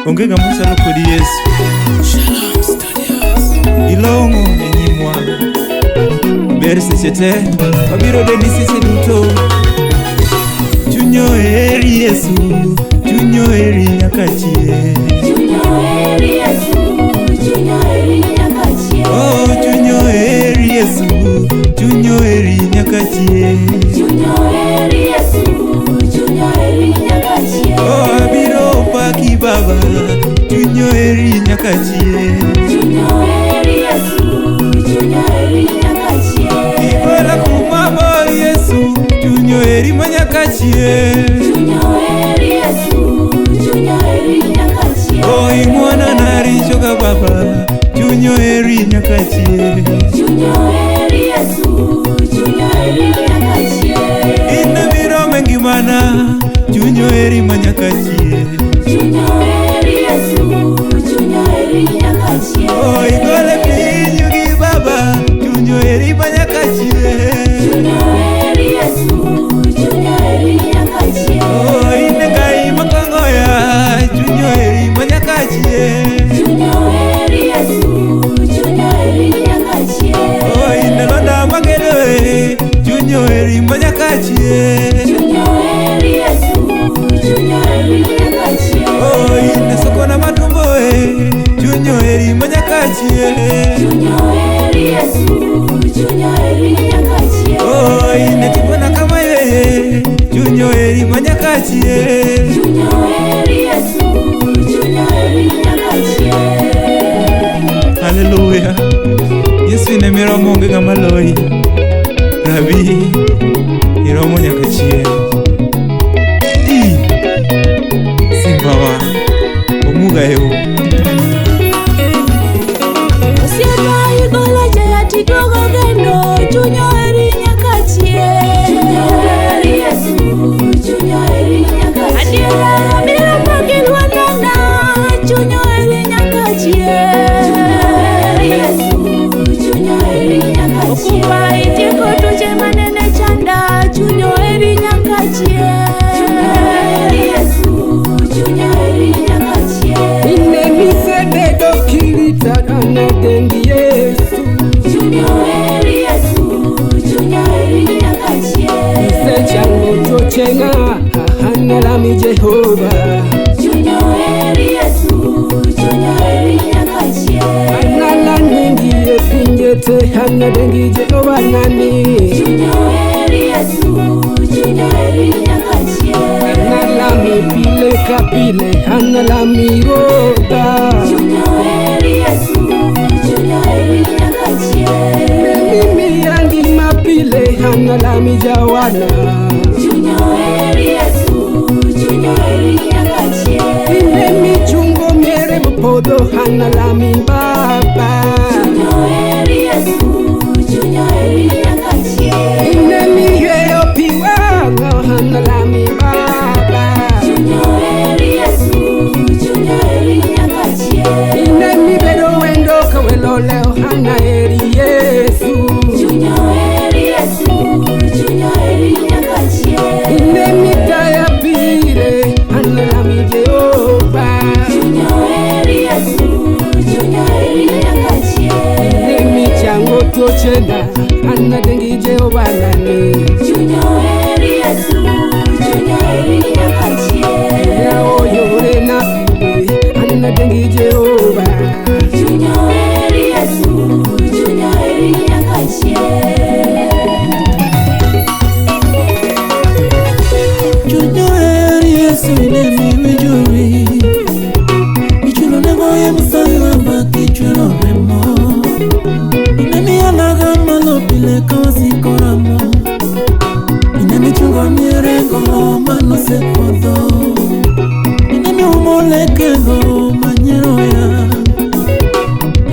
Onge ng'ama chalo kodi Yesu. Ilong'o e nyimwa. Ber seche te, wabiro dendi seche duto. Chuny oheri Yesu, chuny oheri nyaka chieng'. Chuny oheri Yesu, chuny oheri nyaka chieng'. Oh, chuny oheri Yesu, chuny oheri nyaka chieng'. Chuny oheri Yesu, chuny oheri nyaka chieng'. Oh, abiro paki Baba, chuny oheri nyaka chieng'. Chuny oheri Yesu, chuny oheri nyaka chieng'. Igola kuma bor Yesu, chuny oheri ma nyaka chieng'. Chuny oheri Yesu, chuny oheri nyaka chieng'. Oh, ing'wona na richo ga Baba, chuny oheri nyaka chieng'. Chuny oheri Yesu, chuny oheri nyaka chieng'. In emiromo e ngimana, chuny oheri ma nyaka chieng'. Chuny oheri Yesu, chuny oheri nyaka chieng'. Oh, igole piny gi Baba, chuny oheri ma nyaka chieng'. Chuny oheri Yesu, chuny oheri nyaka chieng'. Oh, in e Ngai makongoya, chuny oheri ma nyaka chieng'. Chuny oheri Yesu, chuny oheri nyaka chieng'. Oh, in e lwanda magedoe, chuny oheri ma nyaka chieng'. Chuny oheri Yesu, chuny oheri nyaka chieng'. Oh, in e sokona matumboe, chuny oheri ma nyaka chieng'. Chuny oheri Yesu, chuny oheri nyaka chieng'. Oh, in e tipona kama yeye, chuny oheri ma nyaka chieng'. Chuny oheri Yesu, chuny oheri nyaka chieng'. Haleluya. Yesu in emiromo onge ng'ama loyi. Rabi, iromo nyaka chieng'. I, Simba wa, omuga yo. Osiepa igolo jaya tiduogo geno, chuny oheri nyaka chieng'. Chuny oheri Yesu, chuny oheri nyaka chieng'. Adiera abiro paki lwandana, chuny oheri nyaka chieng'. Chuny oheri Yesu, chuny oheri nyaka chieng'. Okumba itieko tuoche manene chanda, chuny oheri nyaka chieng'. Chuny oheri Yesu, chuny oheri nyaka chieng'. Ine misebedo kirita anadengi Yesu. Chuny oheri Yesu, chuny oheri nyaka chieng'. Isechango tuochena analami Jehova. Chuny oheri Yesu, chuny oheri nyaka chieng'. Anala nyingi e pinje te anadengi Jehova nani. Chuny oheri Yesu, chuny oheri nyaka chieng'. Analami pile ka pile analami Ruodha. Chuny oheri Yesu, chuny oheri nyaka chieng'. Mimi ngima pile analami Jawana. Chuny oheri Yesu, chuny oheri nyaka chieng'. Ine michungo miere mopodho analami Baba. Chuny oheri Yesu, chuny oheri nyaka chieng'. Ine miyweyo pi wang'a analami Baba. Chuny oheri Yesu, chuny oheri nyaka chieng'. Ine mibedo wendo ka welo lewo anaheri Yesu. Chuny oheri Yesu, chuny oheri nyaka chieng'. Ine mitaya pile analami Jehova. Chuny oheri Yesu, chuny oheri nyaka chieng'. Ine michango tuochena anadengi Jehova nani. Chuny oheri Yesu, chuny oheri nyaka chieng'. Yawo yorena pile anadengi Jehova. Chuny oheri Yesu, chuny oheri nyaka chieng'. Chuny oheri Yesu ine miwinjori Ichulo nengo e msalaba kichwero remo Ine miyalaga malo pile ka wasiko ramo Ine michungo mierego manosepodho Ine miumo lekego manyiroya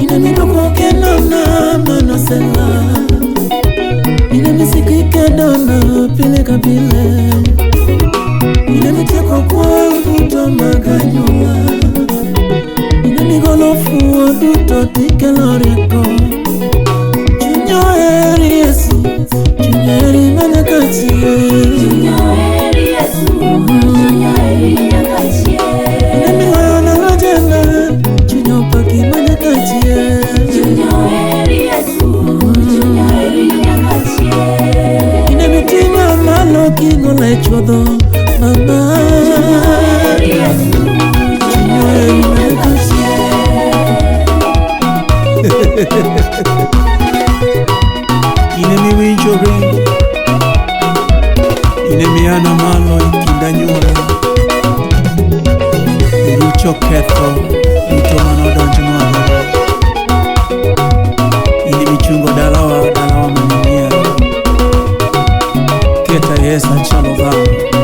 Ine miduoko kenona manosela Ine misiko ikedona pile ka pile Ine mitieko kwal duto mag anyuola Ine migolo fuwo duto tikelo rieko Chuny oheri Yesu, chuny oheri ma nyaka chieng'. Chuny oheri Yesu, chuny oheri nyaka chieng'. Ine miloyo na loje king'ola e chuodho mama. Yesu, chuny oheri nyaka chieng'. In emiwinjori, in emiyana malo e kind anyuola. Irucho ketho duto manodonjnwago. In emichungo dalawa, dalawa manimiero. Keta Yesu achalo dhano.